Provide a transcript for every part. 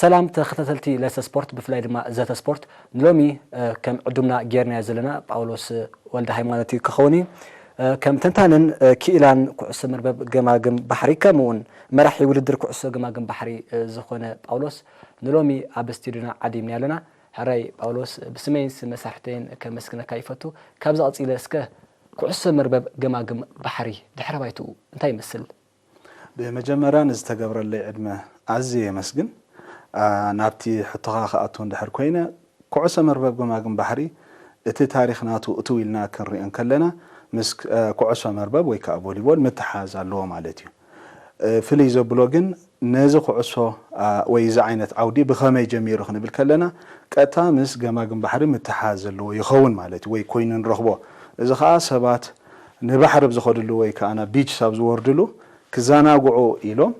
ሰላም ተኸታተልቲ ለሰ ስፖርት፣ ብፍላይ ድማ ዘተ ስፖርት፣ ንሎሚ ከም ዕዱምና ጌርናዮ ዘለና ጳውሎስ ወልደ ሃይማኖት እዩ ክኸውን እዩ። ከም ተንታንን ክኢላን ኩዕሶ መርበብ ገማግም ባሕሪ፣ ከምኡ እውን መራሒ ውድድር ኩዕሶ ገማግም ባሕሪ ዝኾነ ጳውሎስ ንሎሚ ኣብ ስቱዲዮና ዓዲምና ኣለና። ሕራይ ጳውሎስ፣ ብስመይን ስም መሳርሕተይን ከመስግነካ ይፈቱ። ካብዚ ቀጺለ እስከ ኩዕሶ መርበብ ገማግም ባሕሪ ድሕረ ባይትኡ እንታይ ይመስል? ብመጀመርያ ንዝተገብረለይ ዕድመ ኣዝየ የመስግን። ናብቲ ሕቶኻ ክኣቱ እንድሕር ኮይነ፣ ኩዕሶ መርበብ ገማግም ባሕሪ እቲ ታሪኽ ናቱ እትው ኢልና ክንሪኦ እንከለና ምስ ኩዕሶ መርበብ ወይ ከዓ ቮሊቦል ምትሓዝ ኣለዎ ማለት እዩ። ፍልይ ዘብሎ ግን ነዚ ኩዕሶ ወይ እዚ ዓይነት ዓውዲ ብኸመይ ጀሚሩ ክንብል ከለና ቀጥታ ምስ ገማግም ባሕሪ ምትሓዝ ዘለዎ ይኸውን ማለት እዩ ወይ ኮይኑ ንረኽቦ። እዚ ከዓ ሰባት ንባሕሪ ኣብ ዝኸድሉ ወይ ከዓ ናብ ቢች ኣብ ዝወርድሉ ክዘናግዑ ኢሎም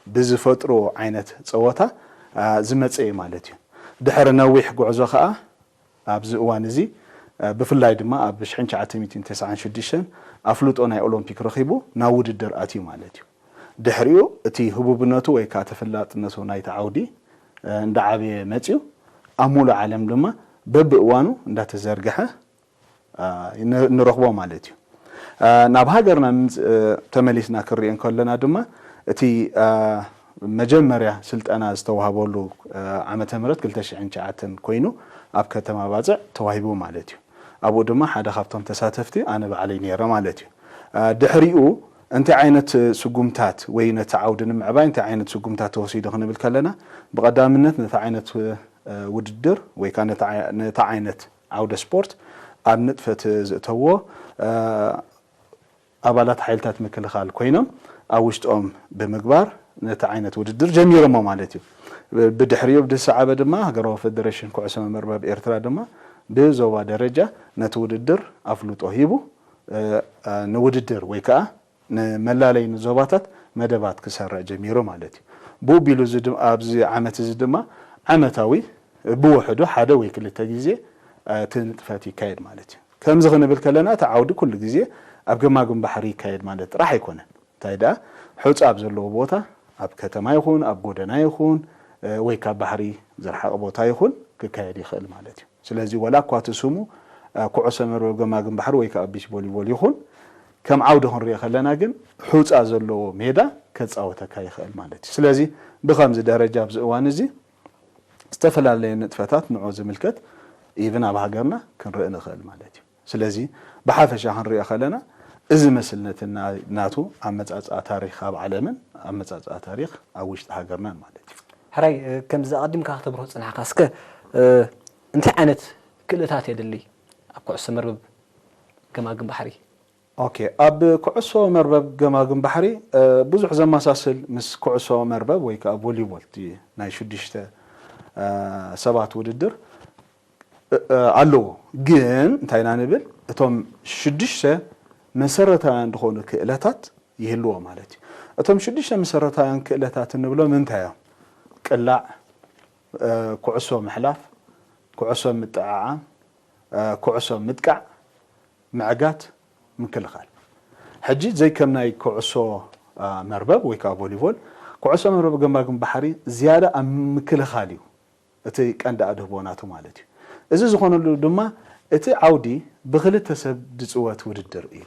ብዝፈጥሩ ዓይነት ፀወታ ዝመፀ እዩ ማለት እዩ። ድሕሪ ነዊሕ ጉዕዞ ከዓ ኣብዚ እዋን እዚ ብፍላይ ድማ ኣብ ሽሕን ትሽዓተ ሚእትን ተስዓን ሽዱሽተን ኣፍልጦ ናይ ኦሎምፒክ ረኺቡ ናብ ውድድር ኣትዩ ማለት እዩ። ድሕሪኡ እቲ ህቡብነቱ ወይ ከዓ ተፈላጥነቱ ናይቲ ዓውዲ እንዳዓበየ መፅዩ ኣብ ሙሉእ ዓለም ድማ በብእዋኑ እንዳተዘርግሐ ንረኽቦ ማለት እዩ። ናብ ሃገርና ተመሊስና ክንሪኦ እንከለና ድማ እቲ መጀመርያ ስልጠና ዝተዋህበሉ ዓመተ ምህረት ክልተ ሽሕን ትሽዓተን ኮይኑ ኣብ ከተማ ባፅዕ ተዋሂቡ ማለት እዩ። ኣብኡ ድማ ሓደ ካብቶም ተሳተፍቲ ኣነ ባዕለይ ነይረ ማለት እዩ። ድሕሪኡ እንታይ ዓይነት ስጉምታት ወይ ነቲ ዓውዲ ንምዕባይ እንታይ ዓይነት ስጉምታት ተወሲዱ ክንብል ከለና ብቐዳምነት ነቲ ዓይነት ውድድር ወይ ከዓ ነቲ ዓይነት ዓውደ ስፖርት ኣብ ንጥፈት ዝእተዎ ኣባላት ሓይልታት ምክልኻል ኮይኖም ኣብ ውሽጦም ብምግባር ነቲ ዓይነት ውድድር ጀሚሮሞ ማለት እዩ። ብድሕሪኡ ብዝሰዓበ ድማ ሃገራዊ ፌደሬሽን ኩዕሶ መርበብ ኤርትራ ድማ ብዞባ ደረጃ ነቲ ውድድር ኣፍልጦ ሂቡ ንውድድር ወይ ከዓ ንመላለይ ንዞባታት መደባት ክሰርዕ ጀሚሩ ማለት እዩ። ብኡ ቢሉ ኣብዚ ዓመት እዚ ድማ ዓመታዊ ብውሕዱ ሓደ ወይ ክልተ ግዜ እቲ ንጥፈት ይካየድ ማለት እዩ። ከምዚ ክንብል ከለና እቲ ዓውዲ ኩሉ ግዜ ኣብ ገማግም ባሕሪ ይካየድ ማለት ጥራሕ ኣይኮነን። እንታይ ደኣ ሕጹ ኣብ ዘለዎ ቦታ ኣብ ከተማ ይኹን ኣብ ጎደና ይኹን ወይ ካብ ባሕሪ ዝረሓቐ ቦታ ይኹን ክካየድ ይኽእል ማለት እዩ። ስለዚ ወላ እኳ እቲ ስሙ ኩዕሶ መርበብ ገማግም ባሕሪ ወይ ከዓ ቢች ቮሊቦል ይኹን ከም ዓውዲ ክንሪኦ ከለና ግን ሑፃ ዘለዎ ሜዳ ከፃወተካ ይኽእል ማለት እዩ። ስለዚ ብኸምዚ ደረጃ ኣብዚ እዋን እዚ ዝተፈላለየ ንጥፈታት ንዑ ዝምልከት ኢቭን ኣብ ሃገርና ክንርኢ ንኽእል ማለት እዩ። ስለዚ ብሓፈሻ ክንሪኦ ከለና እዚ መስል ነቲ ናቱ ኣመፃፅኣ ታሪክ ኣብ ዓለምን ኣመፃፅኣ ታሪክ ኣብ ውሽጢ ሃገርናን ማለት እዩ። ሕራይ ከምዚ ኣቐዲምካ ከተብርሆ ፅናሕካ እስከ እንታይ ዓይነት ክእለታት የድሊ ኣብ ኩዕሶ መርበብ ገማግም ባሕሪ? ኦኬ፣ ኣብ ኩዕሶ መርበብ ገማግም ባሕሪ ብዙሕ ዘመሳስል ምስ ኩዕሶ መርበብ ወይ ከዓ ቮሊቦል ናይ ሽዱሽተ ሰባት ውድድር ኣለዎ። ግን እንታይ ኢና ንብል፣ እቶም ሽዱሽተ መሰረታውያን ዝኾኑ ክእለታት ይህልዎ ማለት እዩ። እቶም ሽዱሽተ መሰረታውያን ክእለታት እንብሎም እንታይ እዮም? ቅላዕ፣ ኩዕሶ ምሕላፍ፣ ኩዕሶ ምጥዕዓም፣ ኩዕሶ ምጥቃዕ፣ ምዕጋት፣ ምክልኻል። ሕጂ ዘይከም ናይ ኩዕሶ መርበብ ወይ ከዓ ቮሊቦል፣ ኩዕሶ መርበብ ገማግም ባሕሪ ዝያዳ ኣብ ምክልኻል እዩ እቲ ቀንዲ ኣድህቦ ናቱ ማለት እዩ። እዚ ዝኾነሉ ድማ እቲ ዓውዲ ብክልተ ሰብ ዝፅወት ውድድር እዩ።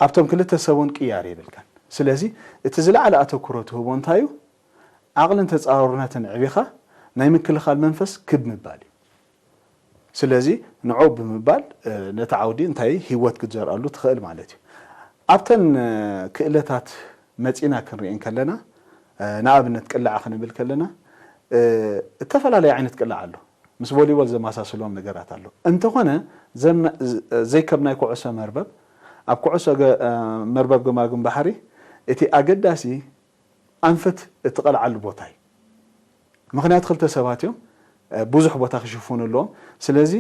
ኣብቶም ክልተ ሰብ እውን ቅያር የብልካን። ስለዚ እቲ ዝለዓለ ኣተኩሮ ትህቦ እንታይ እዩ? ዓቕልን ተፃዋርነትን ዕቢኻ ናይ ምክልኻል መንፈስ ክብ ምባል እዩ። ስለዚ ንዑ ብምባል ነቲ ዓውዲ እንታይ ህይወት ክትዘርኣሉ ትኽእል ማለት እዩ። ኣብተን ክእለታት መፂና ክንርኢ እንከለና ንኣብነት ቅላዕ ክንብል ከለና እተፈላለየ ዓይነት ቅላዕ ኣሎ። ምስ ቮሊቦል ዘመሳስሎም ነገራት ኣሎ። እንተኾነ ዘይከም ናይ ኩዕሶ መርበብ ኣብ ኩዕሶ መርበብ ገማግም ባሕሪ እቲ ኣገዳሲ ኣንፈት እትቐልዓሉ ቦታ እዩ። ምኽንያቱ ክልተ ሰባት እዮም፣ ብዙሕ ቦታ ክሽፍኑ ኣለዎም። ስለዚ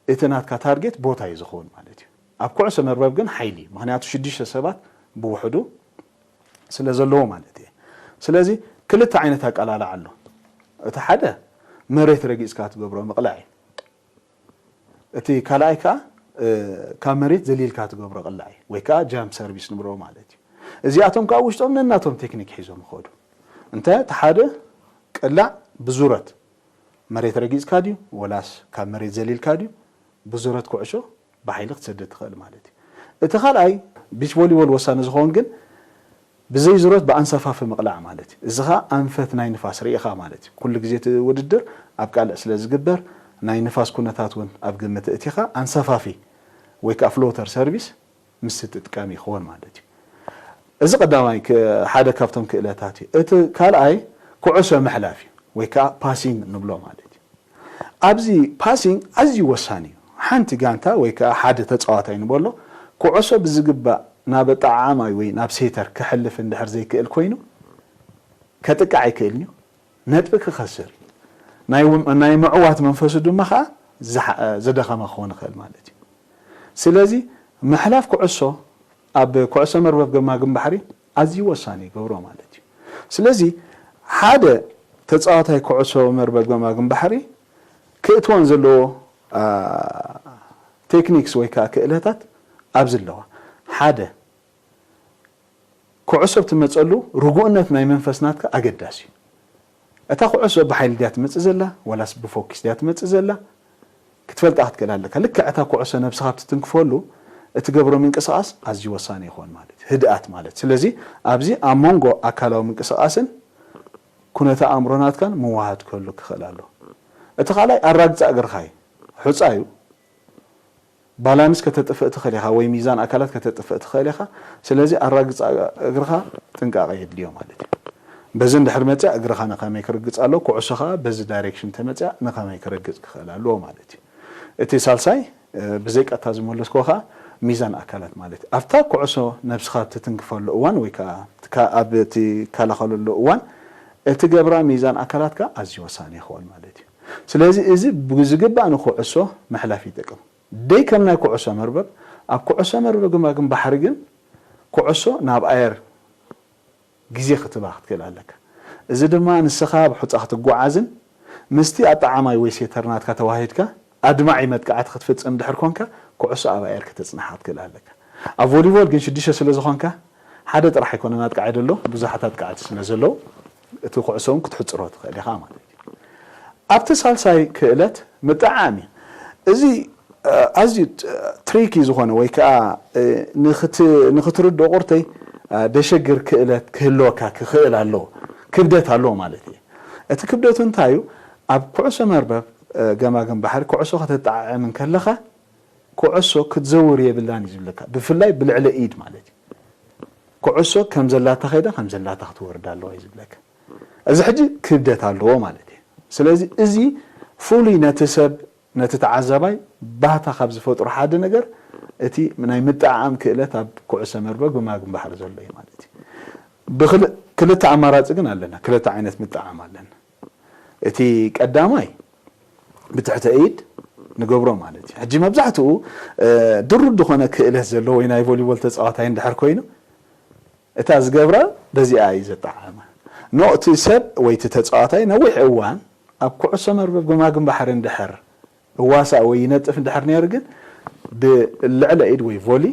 እቲ ናትካ ታርጌት ቦታ እዩ ዝኸውን ማለት እዩ። ኣብ ኩዕሶ መርበብ ግን ሓይሊ እዩ፣ ምኽንያቱ ሽዱሽተ ሰባት ብውሕዱ ስለ ዘለዎ ማለት እየ። ስለዚ ክልተ ዓይነት ኣቀላልዓ ኣሎ። እቲ ሓደ መሬት ረጊፅካ ትገብሮ ምቕላዕ እዩ። እቲ ካልኣይ ከዓ ካብ መሬት ዘሊልካ ትገብሮ ቅላዕ እዩ፣ ወይ ከዓ ጃምፕ ሰርቪስ ንብሎ ማለት እዩ። እዚኣቶም ከዓ ውሽጦም ነናቶም ቴክኒክ ሒዞም ይኸዱ። እንተ እቲ ሓደ ቅላዕ ብዙረት መሬት ረጊጽካ ድዩ ወላስ ካብ መሬት ዘሊልካ ድዩ ብዙረት ኩዕሾ ብሓይሊ ክትሰድድ ትኽእል ማለት እዩ። እቲ ካልኣይ ቢች ቮሊቦል ወሳኒ ዝኸውን ግን ብዘይ ዙረት ብኣንሳፋፊ ምቕላዕ ማለት እዩ። እዚ ኸኣ ኣንፈት ናይ ንፋስ ርኢኻ ማለት እዩ። ኩሉ ግዜ እቲ ውድድር ኣብ ቃልዕ ስለ ዝግበር ናይ ንፋስ ኩነታት እውን ኣብ ግምት እቲኻ ኣንሳፋፊ ወይ ከዓ ፍሎተር ሰርቪስ ምስ ትጥቀም ይኸውን ማለት እዩ። እዚ ቀዳማይ ክ- ሓደ ካብቶም ክእለታት እዩ። እቲ ካልኣይ ኩዕሶ ምሕላፍ እዩ ወይ ከዓ ፓሲንግ ንብሎ ማለት እዩ። ኣብዚ ፓሲንግ ኣዝዩ ወሳኒ እዩ። ሓንቲ ጋንታ ወይ ከዓ ሓደ ተፃዋታይ ንበሎ ኩዕሶ ብዝግባእ ናብ ኣጠዓዓማይ ወይ ናብ ሴተር ክሕልፍ እንድሕር ዘይክእል ኮይኑ ከጥቃዕ ኣይክእልን እዩ። ነጥቢ ክኸስር እዩ። ናይ ው- ናይ ምዕዋት መንፈሱ ድማ ከዓ ዝሓ- ዝደኸመ ክኸውን ይኽእል ማለት እዩ። ስለዚ ምሕላፍ ኩዕሶ ኣብ ኩዕሶ መርበብ ገማግም ባሕሪ ኣዝዩ ወሳኒ ይገብሮ ማለት እዩ። ስለዚ ሓደ ተፃዋታይ ኩዕሶ መርበብ ገማግም ባሕሪ ክእትወን ዘለዎ ቴክኒክስ ወይ ከዓ ክእለታት ኣብዚ ኣለዋ። ሓደ ኩዕሶ ብትመፀሉ ርጉእነት ናይ መንፈስ ናትካ ኣገዳሲ እዩ። እታ ኩዕሶ ብሓይሊ ድያ ትመፅእ ዘላ ዋላስ ብፎኪስ ድያ ትመፅእ ዘላ ክትፈልጣ ክትክእል ኣለካ። ልክዕ እታ ኩዕሶ ነብስኻ ብትትንክፈሉ እትገብሮ ምንቅስቃስ ኣዝዩ ወሳኒ ይኸውን ማለት እዩ። ህድኣት ማለት ስለዚ ኣብዚ ኣብ መንጎ ኣካላዊ ምንቅስቃስን ኩነተ ኣእምሮ ናትካን ምውሃድ ክህሉ ክኽእል ኣሎ። እቲ ካልኣይ ኣራግፃ እግርኻ እዩ። ሑፃ እዩ። ባላንስ ከተጥፍእ ትኽእል ኢኻ ወይ ሚዛን ኣካላት ከተጥፍእ ትኽእል ኢኻ። ስለዚ ኣራግፃ እግርኻ ጥንቃቐ የድልዮ ማለት እዩ። በዚ እንድሕር መፅያ እግርኻ ንኸመይ ክርግፅ ኣለዎ፣ ኩዕሶ ኸዓ በዚ ዳይሬክሽን ተመፅያ ንኸመይ ክርግፅ ክኽእል ኣለዎ ማለት እዩ። እቲ ሳልሳይ ብዘይ ቀጥታ ዝመለስክዎ ከዓ ሚዛን ኣካላት ማለት እዩ። ኣብታ ኩዕሶ ነብስኻ ትትንክፈሉ እዋን ወይ ከዓ ኣብ ትከላኸለሉ እዋን እትገብራ ሚዛን ኣካላትካ ኣዝዩ ወሳኒ ይኸውን ማለት እዩ። ስለዚ እዚ ብዝግባእ ንኩዕሶ ምሕላፍ ይጠቅም። ደይ ከም ናይ ኩዕሶ መርበብ ኣብ ኩዕሶ መርበብ ግማግም ባሕሪ ግን ኩዕሶ ናብ ኣየር ግዜ ክትባ ክትክእል ኣለካ። እዚ ድማ ንስኻ ብሑፃ ክትጓዓዝን ምስቲ ኣጠዓማይ ወይ ሴተር ናትካ ተዋሂድካ ኣድማዒ መጥቃዕቲ ክትፍፅም ድሕር ኮንካ ኩዕሶ ኣብ ኣየር ከተፅንሓ ክትክእል ኣለካ። ኣብ ቮሊቦል ግን ሽዱሽተ ስለ ዝኾንካ ሓደ ጥራሕ ኣይኮነን ኣጥቃዓይ ደሎ ብዙሓት ኣጥቃዕቲ ስለ ዘለዉ እቲ ኩዕሶ እውን ክትሕፅሮ ትኽእል ኢኻ ማለት እዩ። ኣብቲ ሳልሳይ ክእለት ምጥዓም እዩ። እዚ ኣዝዩ ትሪኪ ዝኾነ ወይ ከዓ ንክትርድኦ ቁርተይ ደሸግር ክእለት ክህልወካ ክኽእል ኣለዎ። ክብደት ኣለዎ ማለት እዩ። እቲ ክብደቱ እንታይ እዩ? ኣብ ኩዕሶ መርበብ ገማግም ባሕሪ ኩዕሶ ከተጠዓዕም እንከለኻ ኩዕሶ ክትዘውር የብላን እዩ ዝብለካ። ብፍላይ ብልዕሊ ኢድ ማለት እዩ። ኩዕሶ ከም ዘላታ ከይዳ ከም ዘላታ ክትወርድ ኣለዋ እዩ ዝብለካ። እዚ ሕጂ ክብደት ኣለዎ ማለት እዩ። ስለዚ እዚ ፍሉይ ነቲ ሰብ ነቲ ተዓዛባይ ባህታ ካብ ዝፈጥሩ ሓደ ነገር እቲ ናይ ምጥዕዓም ክእለት ኣብ ኩዕሶ መርበብ ግማግም ባሕሪ ዘሎ እዩ ማለት እዩ። ብክል- ክልተ ኣማራፂ ግን ኣለና። ክልተ ዓይነት ምጥዓም ኣለና። እቲ ቀዳማይ ብትሕተ ኢድ ንገብሮ ማለት እዩ። ሕጂ መብዛሕትኡ ድሩት ዝኾነ ክእለት ዘለዎ ወይ ናይ ቮሊቦል ተፃዋታይ እንድሕር ኮይኑ እታ ዝገብራ በዚኣ እዩ ዘጠዓዕማ። ኖ እቲ ሰብ ወይ እቲ ተፃዋታይ ነዊሕ እዋን ኣብ ኩዕሶ መርበብ ግማግም ባሕሪ እንድሕር እዋሳእ ወይ ይነጥፍ እንድሕር ነይሩ ግን ብልዕለ ኢድ ወይ ቮሊ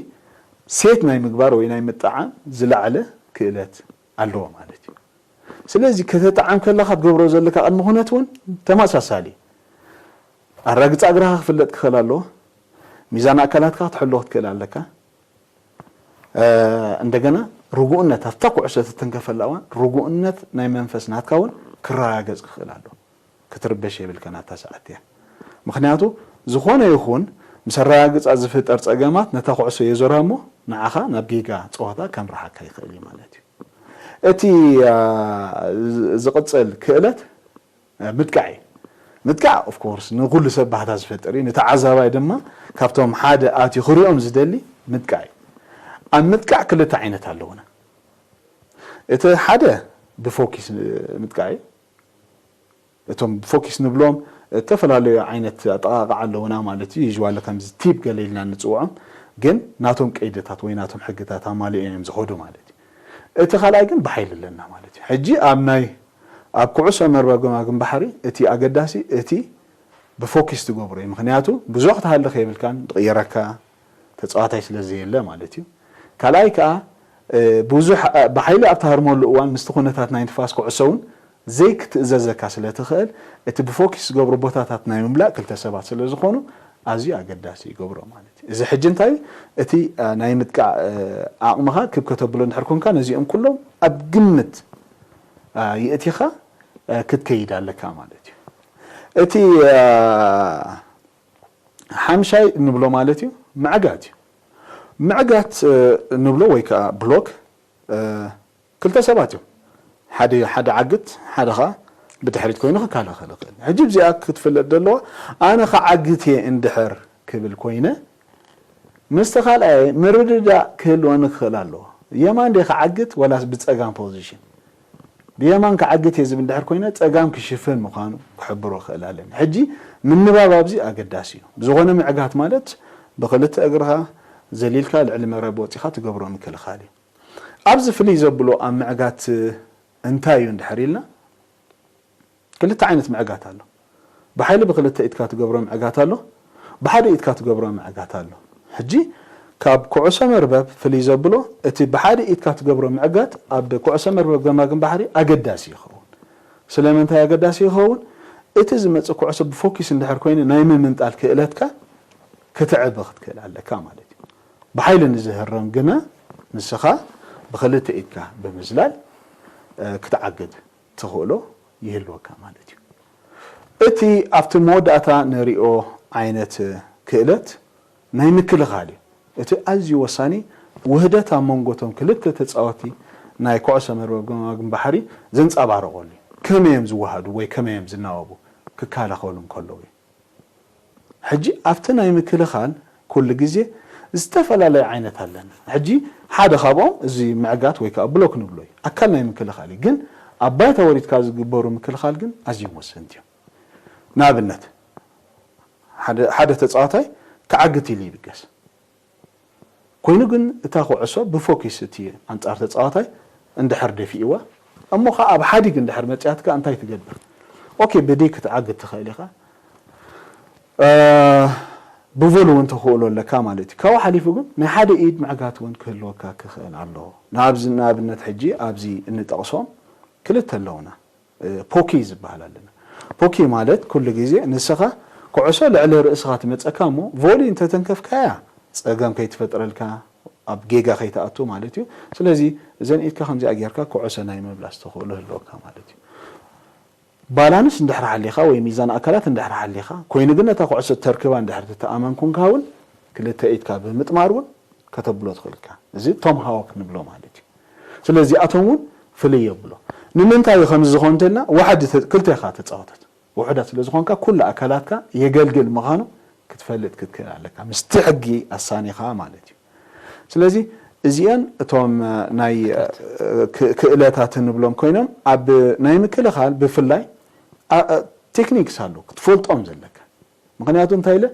ሴት ናይ ምግባር ወይ ናይ ምጥዓም ዝለዓለ ክእለት ኣለዎ ማለት እዩ። ስለዚ ከተጠዓም ከለኻ ትገብሮ ዘለካ ቅድሚ ኩነት እውን ተመሳሳሊ ኣራግፃ እግርኻ ክፍለጥ ክኽእል ኣለዎ። ሚዛን ኣካላትካ ክትሕሎ ክትክእል ኣለካ። እንደገና ርጉእነት ኣብታ ኩዕሶ ትትንከፈላ እዋን ርጉእነት ናይ መንፈስ ናትካ እውን ክረጋገፅ ክኽእል ኣሎ። ክትርበሽ የብልካ ናታ ሰዓት እያ። ምክንያቱ ዝኾነ ይኹን ምስ ኣረጋግፃ ዝፍጠር ፀገማት ነታ ኩዕሶ የዞራ እሞ ንዓኻ ናብ ጌጋ ፀወታ ከምርሓካ ይኽእል እዩ ማለት እዩ። እቲ ዝቕፅል ክእለት ምጥቃዕ እዩ። ምጥቃዕ ኦፍኮርስ ንኩሉ ሰብ ባህታ ዝፈጥር እዩ። ንተዓዛባይ ድማ ካብቶም ሓደ ኣትዩ ክሪኦም ዝደሊ ምጥቃዕ እዩ። ኣብ ምጥቃዕ ክልተ ዓይነት ኣለውና። እቲ ሓደ ብፎኪስ ምጥቃዕ እዩ። እቶም ብፎኪስ ንብሎም ዝተፈላለዩ ዓይነት ኣጠቃቕዓ ኣለውና ማለት እዩ። ዩዥዋሊ ከምዚ ቲፕ ገለ ኢልና ንፅውዖም ግን ናቶም ቀይድታት ወይ ናቶም ሕግታት ኣማሊኦም እዮም ዝኸዱ ማለት እዩ። እቲ ካልኣይ ግን ብሓይሊ ኣለና ማለት እዩ። ሕጂ ኣብ ናይ ኣብ ኩዕሶ መርበብ ገማግም ባሕሪ እቲ ኣገዳሲ እቲ ብፎኪስ ትገብሮ እዩ። ምክንያቱ ብዙሕ ክትሃልኽ የብልካን ዝቕየረካ ተፃዋታይ ስለ ዘየለ ማለት እዩ። ካልኣይ ከዓ ብዙሕ ብሓይሊ ኣብ ትሃርመሉ እዋን ምስቲ ኩነታት ናይ ንፋስ ኩዕሶ እውን ዘይክትእዘዘካ ስለ ትኽእል፣ እቲ ብፎኪስ ዝገብሮ ቦታታት ናይ ምምላእ ክልተ ሰባት ስለ ዝኾኑ፣ ኣዝዩ ኣገዳሲ ይገብሮ ማለት እዩ። እዚ ሕጂ እንታይ እዩ? እቲ፣ እ፣ ናይ ምጥቃዕ፣ እ፣ ዓቕምኻ ክብ ከተብሎ እንድሕር ኮንካ፣ ነዚኦም ኩሎም ኣብ ግምት፣ እ፣ የእቲኻ፣ እ፣ ክትከይድ ኣለካ ማለት እዩ። እቲ፣ እ፣ ሓምሻይ ንብሎ ማለት እዩ፣ ምዕጋት እዩ። ምዕጋት፣ እ፣ ንብሎ ወይ ከዓ ብሎክ፣ እ፣ ክልተ ሰባት እዮም። ሓደ፣ ሓደ ዓግት፣ ሓደ ኸዓ ብድሕሪት ኮይኑ ክከላኸል ይኽእል። ሕጂ እዚኣ ክትፍለጥ ዘለዋ፣ ኣነ ክዓግት እየ እንድሕር ክብል ኮይነ፣ ምስቲ ካልኣይ ምርድዳእ ክህልወኒ ክኽእል ኣለዎ። የማን ድየ ክዓግት ወላስ ብጸጋም ፖዚሽን? ብየማን ክዓግት እየ ዝብል እንድሕር ኮይነ፣ ጸጋም ክሽፍን ምዃኑ ክሕብሮ ክኽእል ኣለኒ። ሕጂ ምንባብ ኣብዚ ኣገዳሲ እዩ። ብዝኾነ ምዕጋት ማለት ብኽልተ እግርኻ ዘሊልካ ልዕሊ መረብ ወጺኻ ትገብሮ ምክልኻል እዩ። ኣብዚ ፍልይ ዘብሎ ኣብ ምዕጋት እንታይ እዩ እንድሕር ኢልና፣ ክልተ ዓይነት ምዕጋት ኣሎ። ብሓይሊ ብክልተ ኢድካ ትገብሮ ምዕጋት ኣሎ፣ ብሓደ ኢድካ ትገብሮ ምዕጋት ኣሎ። ሕጂ ካብ ኩዕሶ መርበብ ፍልይ ዘብሎ፣ እቲ ብሓደ ኢድካ ትገብሮ ምዕጋት ኣብ ኩዕሶ መርበብ ገማግም ባሕሪ ኣገዳሲ ይኸውን። ስለምንታይ ኣገዳሲ ይኸውን? እቲ ዝመጽእ ኩዕሶ ብፎኪስ እንድሕር ኮይኑ ናይ ምምንጣል ክእለትካ ክተዕቢ ክትክእል ኣለካ ማለት እዩ። ብሓይሊ ንዝህረም ግና ንስኻ ብክልተ ኢድካ ብምዝላል፣ እ፣ ክትዓግድ ትኽእሎ ይህልወካ ማለት እዩ። እቲ ኣብቲ መወዳእታ ንሪኦ ዓይነት ክእለት ናይ ምክልኻል እዩ። እቲ ኣዝዩ ወሳኒ ውህደት ኣብ መንጎ እቶም ክልተ ተጻወቲ ናይ ኩዕሶ መርበብ ገማግም ባሕሪ ዘንጸባርቐሉ እዩ። ከመይ እዮም ዝወሃዱ ወይ ከመይ እዮም ዝናበቡ ክከላኸሉ እንከለዉ እዩ። ሕጂ ኣብቲ ናይ ምክልኻል ኩሉ ግዜ ዝተፈላለዩ ዓይነት ኣለና። ሕጂ ሓደ ካብኦም እዚ ምዕጋት ወይ ከዓ ብሎክ ንብሎ እዩ። ኣካል ናይ ምክልኻል እዩ። ግን ኣብ ባይታ ወሪድካ ዝግበሩ ምክልኻል ግን ኣዝዮም ወሰንቲ እዮም። ንኣብነት፣ ሓደ፣ ሓደ ተጻዋታይ ክዓግት ኢሉ ይብገስ። ኮይኑ ግን እታ ኩዕሶ ብፎኪስ እቲ ኣንጻር ተጻዋታይ እንድሕር ደፊእዋ፣ እሞ ኸዓ ኣብ ሓዲግ እንድሕር መጺኣትካ እንታይ ትገብር? ኦኬ፣ ብዲግ ክትዓግት ትኽእል ኢኻ። እ፣ ብቮል እውን ተኽእሎ ኣለካ ማለት እዩ። ካብኡ ሓሊፉ ግን ናይ ሓደ ኢድ ምዕጋት እውን ክህልወካ ክኽእል ኣለዎ። ንኣብዚ-፣ ንኣብነት ሕጂ ኣብዚ እንጠቕሶም ክልተ ኣለውና። እ፣ ፖኪ ዝበሃል ኣለና። ፖኪ ማለት ኩሉ ግዜ ንስኻ ኩዕሶ ልዕሊ ርእስኻ ትመጸካ እሞ ቮሊ እንተተንከፍካያ ጸገም ከይትፈጥረልካ፣ ኣብ ጌጋ ከይትኣቱ ማለት እዩ። ስለዚ እዘን ኢድካ ከምዚኣ ጌርካ ኩዕሶ ናይ ምምላስ ተኽእሎ ህልወካ ማለት እዩ። ባላንስ እንድሕር ሓሊኻ ወይ ሚዛን ኣካላት እንድሕር ሓሊኻ፣ ኮይኑ ግን ነታ ኩዕሶ ተርክባ እንድሕር ትተኣመን ኩንካ እውን ክልተ ኢድካ ብምጥማር እውን ከተብሎ ትኽእል ኢኻ። እዚ ቶም ሃወክ ንብሎ ማለት እዩ። ስለዚ እዚኣቶም እውን ፍልይ የብሎ። ንምንታይ እዩ ከምዚ ዝኾን እንተልና፣ ዋሕዲ ተ-፣ ክልተ ኢኻ ተጻወተት። ውሑዳት ስለ ዝኾንካ ኩሉ ኣካላትካ የገልግል ምዃኑ ክትፈልጥ ክትክእል ኣለካ። ምስቲ ሕጊ ኣሳኒኻ ማለት እዩ። ስለዚ እዚአን እቶም፣ እ፣ ናይ፣ እ፣ ክ-፣ ክእለታት እንብሎም ኮይኖም ኣብ ናይ ምክልኻል ብፍላይ፣ ኣ-፣ እ፣ ቴክኒክስ ኣለዉ ክትፈልጦም ዘለካ። ምኽንያቱ እንታይ ኢለ፣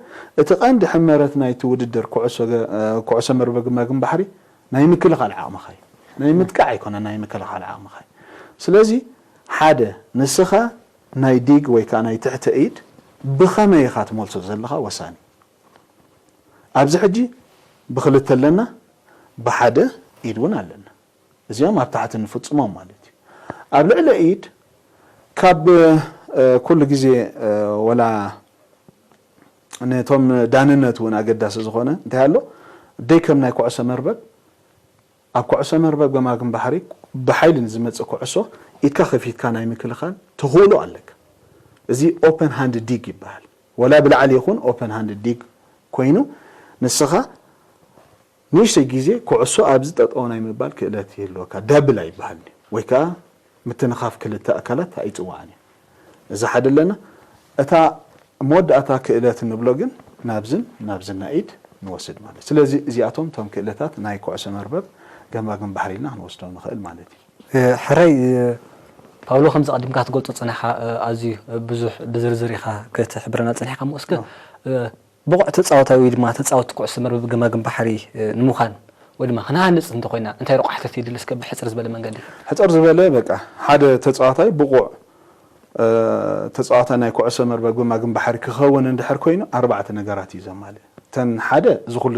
እቲ ቀንዲ ሕመረት ናይቲ ውድድር ኩዕሶ ገ-፣ እ፣ ኩዕሶ መርበብ ገማግም ባሕሪ ናይ ምክልኻል ዓቕምኻ እዩ። ናይ ምጥቃዕ ኣይኮነን፣ ናይ ምክልኻል ዓቕምኻ እዩ። ስለዚ ሓደ ንስኻ ናይ ዲግ ወይ ከዓ ናይ ትሕተ ኢድ ብኸመይ ኢኻ ትመልሶ ዘለኻ ወሳኒ። ኣብዚ ሕጂ ብኽልተ ኣለና፣ ብሓደ ኢድ እውን ኣለና። እዚኦም ኣብ ታሕቲ ንፍጽሞም ማለት እዩ። ኣብ ልዕሊ ኢድ ካብ፣ እ፣ ኩሉ ግዜ፣ እ፣ ወላ ነቶም ዳንነት እውን ኣገዳሲ ዝኾነ እንታይ ኣሎ፣ ደይ ከም ናይ ኩዕሶ መርበብ፣ ኣብ ኩዕሶ መርበብ ገማግም ባሕሪ ብሓይሊ ንዝመጽእ ኩዕሶ ኢድካ ከፊትካ ናይ ምክልኻል ተኽእሎ ኣለካ። እዚ ኦፐን ሃንድ ዲግ ይበሃል። ወላ ብላዕሊ ይኹን ኦፐን ሃንድ ዲግ ኮይኑ ንስኻ ንእሽተይ ግዜ ኩዕሶ ኣብዚ ጠጠው ናይ ምባል ክእለት ይህልወካ። ደብል ኣይበሃልን እዩ። ወይ ከዓ ምትንኻፍ ክልተ ኣካላት ኣይፅዋዕን እዩ። እዚ ሓደ ኣለና። እታ መወዳእታ ክእለት እንብሎ ግን ናብዝን ናብዝን ናይ ኢድ ንወስድ ማለት። ስለዚ እዚኣቶም እቶም ክእለታት ናይ ኩዕሶ መርበብ ገማግም ባሕሪ ኢልና ክንወስዶም ንኽእል ማለት እዩ። እ፣ ሕራይ፣ እ፣ ፓውሎ፣ ከምዚ ቀዲምካ ክትገልጾ ጸኒሕካ፣ እ፣ ኣዝዩ ብዙሕ ብዝርዝር ኢኻ ክትሕብረና ጸኒሕካ። እሞ እስከ፣ እ፣ ብቑዕ ተጻዋታይ ወይ ድማ ተጻወቲ ኩዕሶ መርበብ ገማግም ባሕሪ፣ እ፣ ንምዃን ወይ ድማ ክንሃንጽ እንተኾይና እንታይ ረቋሕታት የድሊ? እስከ ብሕጽር ዝበለ መንገዲ። ሕጽር ዝበለ፣ በቃ፣ ሓደ ተጻዋታይ ብቑዕ፣ እ፣ ተጻዋታይ ናይ ኩዕሶ መርበብ ገማግም ባሕሪ ክኸውን እንድሕር ኮይኑ ኣርባዕተ ነገራት እዩ ዘማልእ። እተን ሓደ እዚ ኩሉ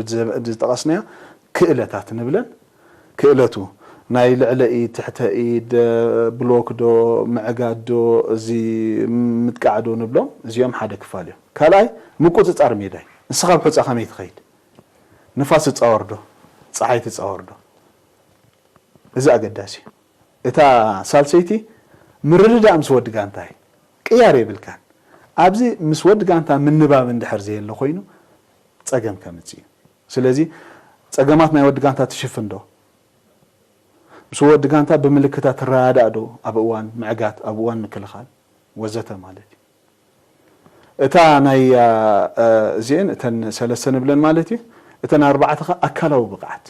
ዝጠቐስናዮ ክእለታት ንብለን፣ ክእለቱ ናይ ልዕለ ኢድ፣ ትሕተ ኢድ፣ ብሎክ ዶ፣ ምዕጋድ ዶ፣ እዚ ምጥቃዕ ዶ ንብሎም፣ እዚኦም ሓደ ክፋል እዮም። ካልኣይ፣ ምቁጽጻር ሜዳ እዩ። ንስኻ ኣብ ሑጻ ከመይ ትኸይድ? ንፋስ ትጻወር ዶ? ጸሓይ ትጻወር ዶ? እዚ ኣገዳሲ እዩ። እታ ሳልሰይቲ፣ ምርድዳእ ምስ ወዲ ጋንታ እዩ። ቅያር የብልካን። ኣብዚ ምስ ወዲ ጋንታ ምንባብ እንድሕር ዘየለ ኮይኑ፣ ጸገም ከምጽእ እዩ። ስለዚ፣ ጸገማት ናይ ወዲ ጋንታ ትሽፍን ዶ? ምስ ወዲ ጋንታ ብምልክታ ትረዳዳእ ዶ? ኣብ እዋን ምዕጋት፣ ኣብ እዋን ምክልኻል ወዘተ ማለት እዩ። እታ ናይ፣ እ፣ እዚአን እተን ሰለስተ ንብለን ማለት እዩ። እተን ኣርባዕተ ኸ ኣካላዊ ብቕዓት።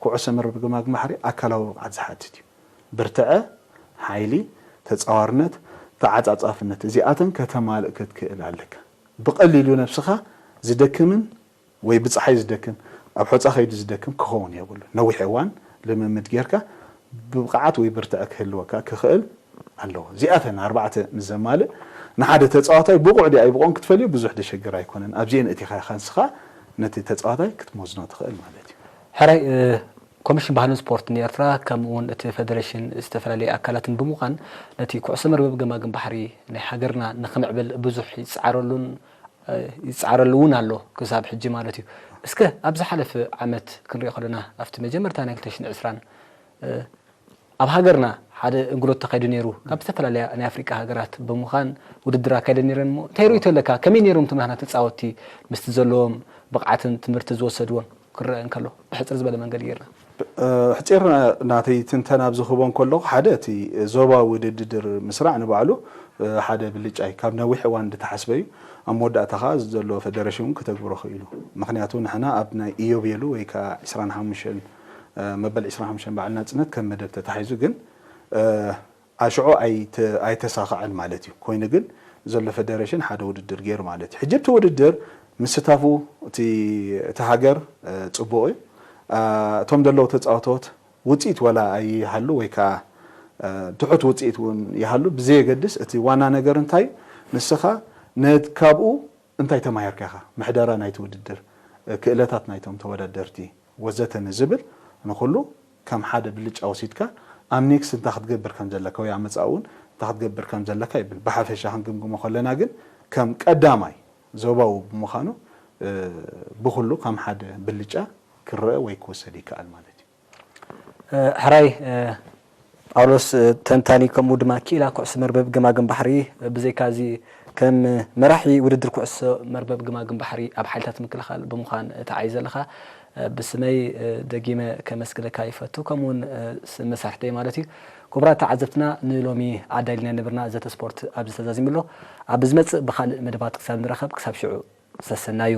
ኩዕሶ መርበብ ገማግም ባሕሪ ኣካላዊ ብቕዓት ዝሓትት እዩ። ብርትዐ፣ ሓይሊ፣ ተጻዋርነት፣ ተዓጻጻፍነት፣ እዚኣተን ከተማልእ ክትክእል ኣለካ። ብቐሊሉ ነብስኻ ዝደክምን ወይ ብጸሓይ ዝደክም፣ ኣብ ሖጻ ከይዱ ዝደክም ክኸውን የብሉ። ነዊሕ እዋን ልምምድ ጌርካ ብብቕዓት ወይ ብርትዐ ክህልወካ ክኽእል ኣለዎ። እዚኣተን ኣርባዕተ ምስ ዘማልእ ንሓደ ተጻዋታይ ብቑዕ ድዩ ኣይብቑዕን ክትፈልዮ ብዙሕ ደሸግር ኣይኮነን። ኣብዚአን እቲኻ ኢኻ ንስኻ ነቲ ተጻዋታይ ክትመዝኖ ትኽእል ማለት እዩ። ሕራይ፣ እ፣ ኮሚሽን ባህልን ስፖርትን ኤርትራ ከምኡ እውን እቲ ፌደሬሽን ዝተፈላለየ ኣካላትን ብምዃን ነቲ ኩዕሶ መርበብ ገማግም ባሕሪ ናይ ሃገርና ንኽምዕብል ብዙሕ ይጽዓረሉን፣ እ፣ ይጽዓረሉ እውን ኣሎ ክሳብ ሕጂ ማለት እዩ። እስከ ኣብ ዝሓለፈ ዓመት ክንሪኦ ከለና ኣብቲ መጀመርታ ናይ ክልተ ሽሕን ዕስራን፣ እ፣ ኣብ ሃገርና ሓደ እንግሎት ተኻይዱ ነይሩ። ካብ ዝተፈላለያ ናይ ኣፍሪቃ ሃገራት ብምዃን ውድድር ኣካይደን ነይረን እሞ እንታይ ርእይቶ ኣለካ? ከመይ ነይሮም እቶም ናህና ተጻወትቲ ምስቲ ዘለዎም ብቕዓትን ትምህርቲ ዝወሰድዎን ክረአ እንከሎ ብሕጽር ዝበለ መንገዲ ጌርና። እ፣ ሕጺር ናተይ ትንተና ኣብዚ ክህቦ እንከለኹ ሓደ እቲ ዞባዊ ውድድር ምስራዕ ንባዕሉ፣ እ፣ ሓደ ብልጫ እዩ። ካብ ነዊሕ እዋን ዝተሓስበ እዩ። ኣብ መወዳእታ ኸኣ ዘሎ ፌደሬሽን እውን ከተግብሮ ክኢሉ። ምኽንያቱ ንሕና ኣብ ናይ ኢዮቤሉ ወይ ከኣ ዕስራን ሓሙሽተን፣ እ፣ መበል ዕስራን ሓሙሽተን በዓል ናጽነት ከም መደብ ተታሒዙ ግን፣ እ፣ ኣሽዑ ኣይተ-፣ ኣይተሳኽዐን ማለት እዩ። ኮይኑ ግን ዘሎ ፌደሬሽን ሓደ ውድድር ገይሩ ማለት እዩ። ሕጂ እቲ ውድድር ምስታፉ እቲ፣ እቲ ሃገር፣ እ፣ ጽቡቕ እዩ። እ፣ እቶም ዘለዉ ተጻወቶት ውጽኢት ወላ ኣይሃሉ ወይ ከኣ፣ እ፣ ትሑት ውጽኢት እውን ይሃሉ ብዘየገድስ እቲ ዋና ነገር እንታይ እዩ? ንስኻ ነት-፣ ካብኡ እንታይ ተማሂርካ ኢኻ? ምሕደራ ናይቲ ውድድር፣ እ፣ ክእለታት ናይቶም ተወዳደርቲ ወዘተ ንዝብል ንኹሉ ከም ሓደ ብልጫ ወሲድካ ኣብ ኔክስት እንታይ ክትገብር ከም ዘለካ ወይ ኣብ መጻኢ እውን እንታይ ክትገብር ከም ዘለካ ይብል። ብሓፈሻ ክንግምግሞ ከለና ግን ከም ቀዳማይ ዞባዊ ብምዃኑ፣ እ፣ ብኹሉ ከም ሓደ ብልጫ ክረአ ወይ ክወሰድ ይከኣል ማለት እዩ። እ፣ ሕራይ፣ እ፣ ጳውሎስ፣ እ፣ ተንታኒ ከምኡ ድማ ክኢላ ኩዕሶ መርበብ ገማግም ባሕሪ፣ እ፣ ብዘይካ እዚ ከም መራሒ ውድድር ኩዕሶ መርበብ ገማግም ባሕሪ ኣብ ሓይልታት ምክልኻል ብምዃን ተዓይ ዘለኻ፣ እ፣ ብስመይ፣ እ፣ ደጊመ ከመስግነካ ይፈቱ። ከምኡ እውን፣ እ፣ ስም መሳርሕተይ ማለት እዩ። ክቡራት ተዓዘብትና ንሎሚ ኣዳሊና ነበርና ዘተ ስፖርት ኣብዚ ተዛዚሙ ኣሎ። ኣብ ዝመጽእ ብኻልእ መደባት ክሳብ ንራኸብ ክሳብ ሽዑ ሰሰናዩ።